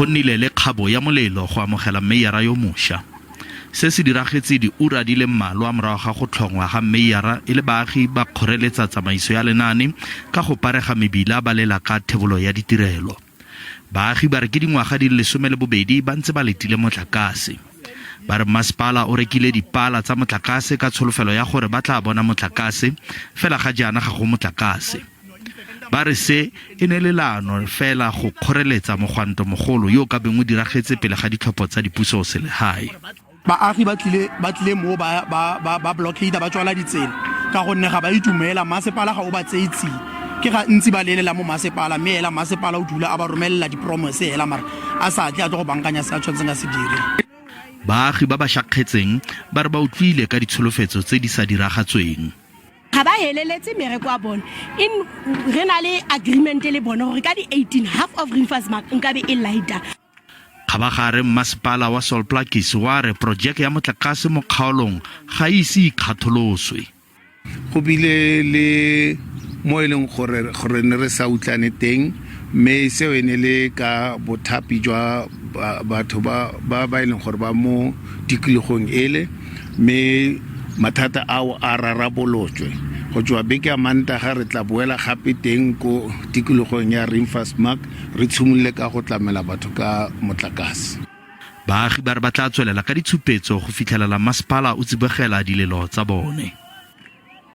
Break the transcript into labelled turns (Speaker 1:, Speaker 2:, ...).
Speaker 1: Go nnile le kgabo ya molelo go amogela meyara yo mošwa. Se se diragetse diura di le mmalwa morago ga go tlhongwa ga meyara e le baagi ba kgoreletsa tsamaiso ya lenaane ka go parega mebila ba lela ka thebolo ya ditirelo. Baagi ba re ke dingwaga di le 12 ba ntse ba letile motlakase. Ba re mmasepala o rekile dipala tsa motlakase ka tsholofelo ya gore ba tla bona motlakase, fela ga jaana ga go motlakase. Ba re se e ne le leano fela go kgoreletsa mogwanto mogolo yo o ka beng o diragetse pele ga ditlhopho tsa dipuso selegae.
Speaker 2: Baagi ba tlile ba tlile mo ba ba ba ba blockade ba tswala ditsela ka gonne ga ba itumela, masepala ga o ba tseye tsie. Ke ga ntsi ba lelela mo masepala, mme ela masepala o dula a ba romelela di-promise hela mara a sa tle a tlo go bankanya se a tshwanetseng a se dire.
Speaker 1: Baagi ba ba shakgetseng ba re ba utlwile ka ditsholofetso tse di sa diragatsweng.
Speaker 3: Ga ba heleletse mereko a bone. In re na le agreement le bone gore ka di-18 half of Riemvasmaak nkabe e lighter.
Speaker 1: Kgabagare mmasepala wa Sol Plaatjies wa re porojeke ya motlakase mo kgaolong ga e ise e ikgatholoswe.
Speaker 4: Go bile le mo e leng gore gore ne re sa utlwane teng, mme seo e ne le ka bothapi jwa batho ba ba ba e leng gore ba mo tikologong ele, mme mathata ao a rarabolotswe. Go tswa beke ya Mantaga re tla boela gape teng ko tikologong ya Riemvasmaak, re tshimolole ka go tlamela batho ka motlakase.
Speaker 1: Baagi ba re ba tla tswelela ka ditshupetso go fitlhelela masepala o tsibogela dilelo tsa bone.